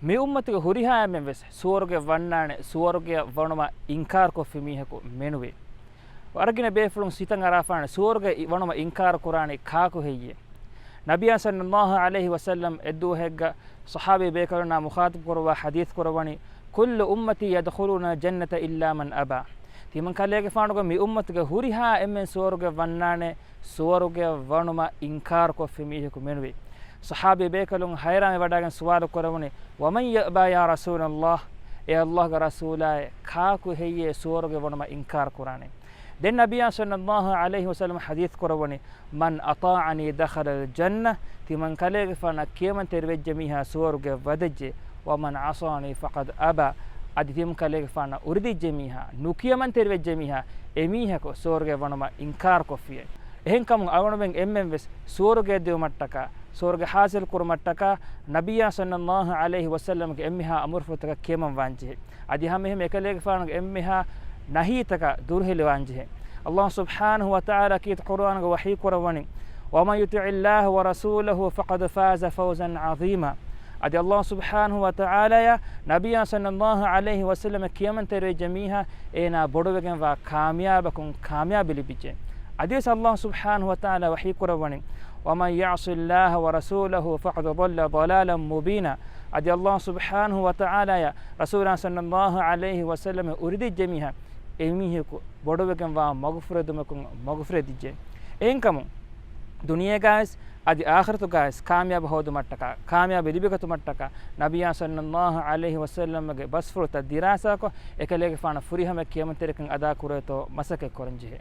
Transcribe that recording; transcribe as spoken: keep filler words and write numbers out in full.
މި އުއްމަތުގެ ހުރިހާ އެންމެން ވެސް ސުވަރުގެ ވަންނާނެ، ސުވަރުގެ ވަނުމަށް އިންކާރު ކޮށްފި މީހަކު މެނުވޭ. ވަރަށް ގިނަ ބޭފުޅުން ސިތަށް އަރާފާނެ، ސުވަރުގެ ވަނުމަށް އިންކާރު ކުރާނީ ކާކު ހެއްޔޭ؟ ނަބިޔާ ޞައްލައްލާހު ޢަލައިހި ވަސައްލަމް އެއްދުވަހެއްގަ ޞަޙާބީ ބޭކަލުންނާ މުޚާޠަބު ކުރުވާ ޙަދީޘް ކުރައްވަނީ، كل أمتي يدخلون الجنة إلا من أبى. ތިމަން ކަލޭގެފާނުގެ މި އުއްމަތުގެ ހުރިހާ އެންމެން ސުވަރުގެ ވަންނާނެ، ސުވަރުގެ ވަނުމަށް އިންކާރު ކޮށްފި މީހަކު މެނުވީ. ޞަޙާބީ ބޭކަލުން ހައިރާންވެވަޑައިގެން ސުވާލު ކުރައްވަނީ، ومن يأبى يا رسول الله؟ އޭ ﷲގެ ރަސޫލާއޭ، ކާކު ހެއްޔޭ ސުވަރުގެ ވަނުމަށް އިންކާރު ކުރާނީ؟ ދެން ނަބިޔާ ޞައްލައްލާހު ޢަލައިހި ވަސައްލަމް ޙަދީޘް ކުރައްވަނީ، من أطاعني دخل الجنة، ތިމަން ކަލޭގެފާނަށް ކިޔަމަންތެރިވެއްޖެ މީހާ ސުވަރުގެ ވަދެއްޖެ، ومن عصاني فقد أبى، އަދި ތިމަން ކަލޭގެފާނަށް އުރިދިއްޖެ މީހާ، ނުކިޔަމަންތެރިވެއްޖެ މީހާ، އެމީހަކު ސުވަރުގެ ވަނުމަށް އިންކާރު ކޮށްފިއޭ. އެހެންކަމުން އަޅުގަނޑުމެން އެންމެން ވެސް ސުވަރުގެ ދިއުމަށްޓަކާ، ސުވަރުގެ ޙާޞިލް ކުރުމަށްޓަކާ، ނަބިޔާ ޞައްލައްލާހު ޢަލައިހި ވަސައްލަމްގެ އެންމެހާ އަމުރުފުޅުތަކަށް ކިޔަމަން ވާންޖެހޭ. އަދި ހަމައެހެން އެކަލޭގެފާނުގެ އެންމެހާ ނަހީތަކަށް ދުރުހެލިވާންޖެހޭ. ﷲ ސުބްޙާނަހު ވަތަޢާލާ ކީރިތި ޤުރުއާނުގަ ވަޙީ ކުރައްވަނީ، ومن يطع الله ورسوله فقد فاز فوزا عظيما. އަދި ﷲ ސުބްޙާނަހު ވަތަޢާލާޔާ ނަބިޔާ ޞައްލައްލާހު ޢަލައިހި ވަސައްލަމަށް ކިޔަމަންތެރިވެއްޖެ މީހާ އޭނާ ބޮޑުވެގެންވާ ކާމިޔާބަކުން ކާމިޔާބީ ލިބިއްޖެ. އަދިވެސް ﷲ ސުބްޙާނަހު ވަތަޢާލާ ވަޙީ ކުރައްވަނީ، ومن يعص الله ورسوله فقد ضل ضلالا مبينا. އަދި ﷲ ސުބްޙާނަހު ވަތަޢާލާޔާ ރަސޫލާ ޞައްލައްލާހު ޢަލައިހި ވަސައްލަމަށް އުރިދިއްޖެ މީހާ އެމީހަކު ބޮޑުވެގެންވާ މަގުފުރެދުމަކުން މަގުފުރެދިއްޖެ. އެހެންކަމުން ދުނިޔޭގައިވެސް އަދި އާޚިރަތުގައިވެސް ކާމިޔާބު ހޯދުމަށްޓަކާ، ކާމިޔާބީ ލިބިގަތުމަށްޓަކާ، ނަބިޔާ ޞައްލައްލާހު ޢަލައިހި ވަސައްލަމްގެ ބަސްފުޅުތައް ދިރާސާކޮށް، އެކަލޭގެފާނަށް ފުރިހަމަ ކިޔަމަންތެރިކަން އަދާކުރޭތޯ މަސައްކަތް ކުރަންޖެހޭ.